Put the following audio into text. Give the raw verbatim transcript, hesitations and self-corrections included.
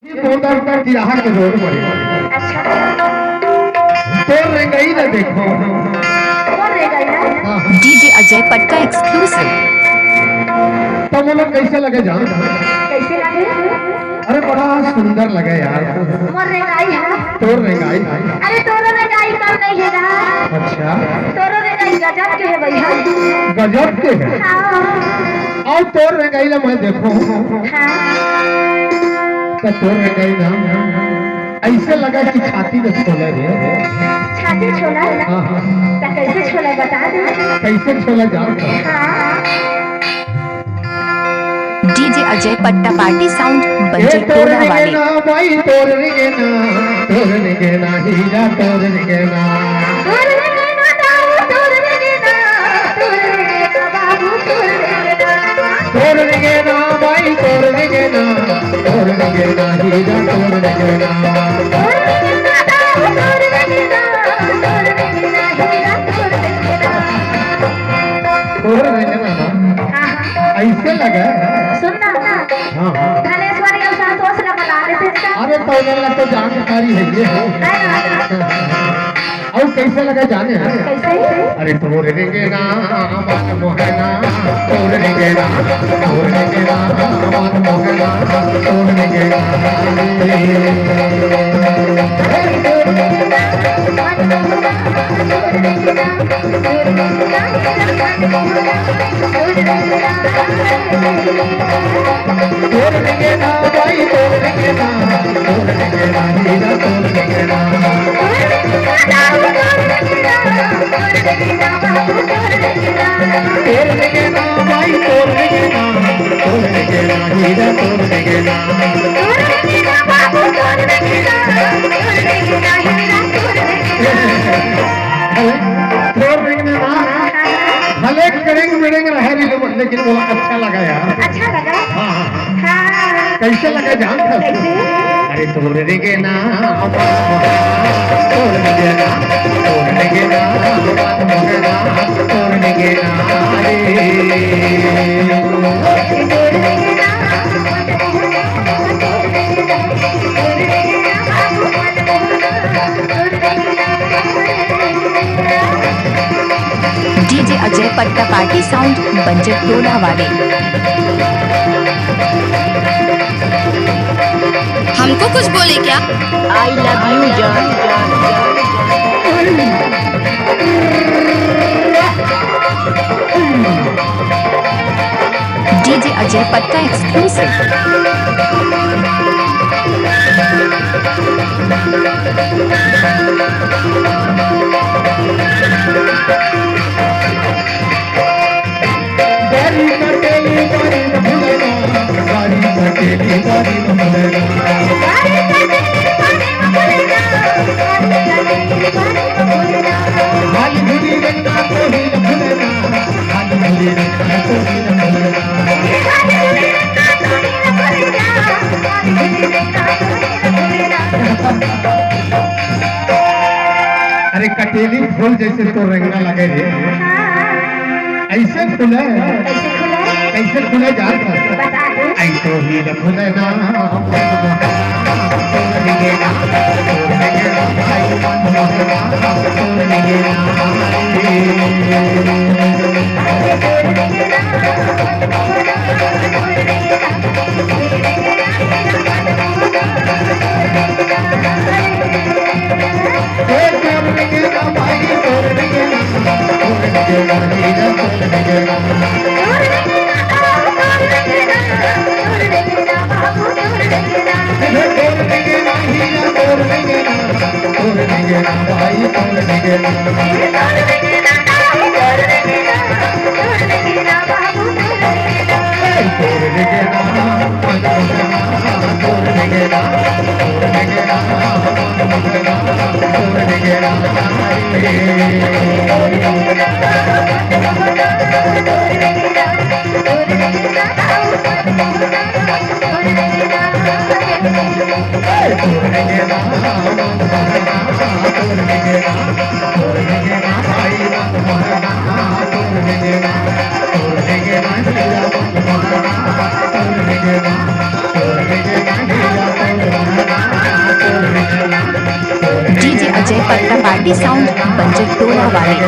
ये बोतल पर तिराहा के रोड पर। अच्छा। तोर रेंगई ला देखो। तोर रेंगई ला? हाँ, हाँ। डीजे अजय पटका exclusive। त मोला कैसे लगे जान? कैसे लगे? अरे बड़ा सुंदर लगे यार। मोर रेंगई है। तोर रेंगई है। अरे तोर रेंगई कम नहीं है ना। अच्छा। तोर रेंगई गजब के है भैया। गजब के है? हाँ। अउ तोर रेंगई ला मैं देखो। हाँ। त तोर रेंगई ना ऐसे लगा कि छाती में छोले रे। छाती छोला? हाँ, हाँ। त कैसे छोला बता दे। कैसे छोला जान? हाँ। डीजे अजय पट्टा पार्टी साउंड ए बंजर तोर टोला वाले। रेंगना, माई तोर रेंगना, तोर रेंगना, हीरा तोर रेंगना। तोर रेंगना, तोर रेंगना, बाबू तोर रेंगना। तोर रेंगना, माई तोर रेंगना, तोर रेंगना, हीरा तोर रेंगना। तोर रेंगना, बाबू तोर रेंगना, तोर रेंगना, हीरा तोर रेंगना। तोर रेंगना ना, हाँ, हाँ। ऐसे लगे। सुन ना, हाँ, हाँ। धनेश्वरी और संतोष ला बता देते हैं। अरे, तो उधर ला तो जानकारी है ये। है ना? अउ कैसे लगे जाने? कैसे? अरे, तोर रेंगना, मन मोहना, तोर रेंगना, तोर रेंगना, मन मोहना, तोर रेंगना। भले, भले कड़ेंग बिड़ेंग रहे रही, लेकिन बोला अच्छा लगा यार। अच्छा लगा? हाँ, हाँ, हाँ। हाँ। कैसे लगा जान था? कैसे? अरे तोर रेंगना, तोर रेंगना, तोर रेंगना, तोर रेंगना, रे। डीजे अजय पट्टा पार्टी साउंड बंजर टोला वाले। हमको कुछ बोले क्या? I love you जान। डीजे अजय पट्टा exclusive। अरे कटेली फूल जैसे तोर रेंगना लगे रे। हाँ। ऐसे खुले। कैसे खुले? कैसे खुले जात है? बता दे। ऐ तो ही खुले ना। Happy sound, पंचटोला वाले।